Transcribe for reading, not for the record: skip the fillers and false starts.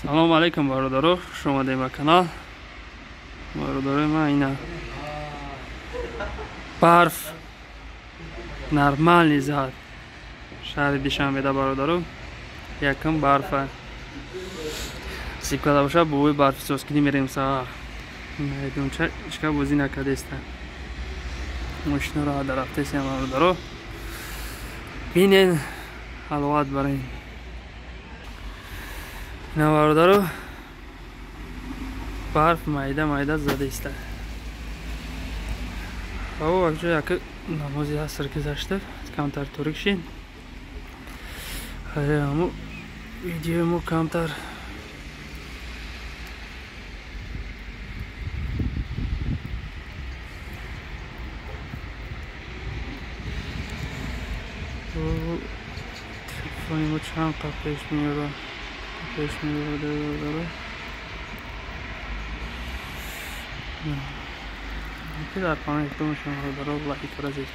Салом алейкум, бародаро, хуш омадем ба канал. Бародарои ман, ина барф нормальный зад шаҳри Душанбеда, бародаро. Якум барфа сипкада боша, бувои барфи созкунӣ мерем саҳар. Майдонча ичка бозӣ накардеста. Мошинаро дарафтесем, бародаро. Бинен, ҳаловат барем. Ина, бародаро, барф майда майда задаиста. Ҳаво акҷо яка намози аср гузашта, камтар торик шид. Ҳаму видеои мо камтар телефони мо чанд қад пеш меёрад, пеш меёрад, бародаро. Ки дар паноҳи худо мешавам, бародаро, лайкро зед.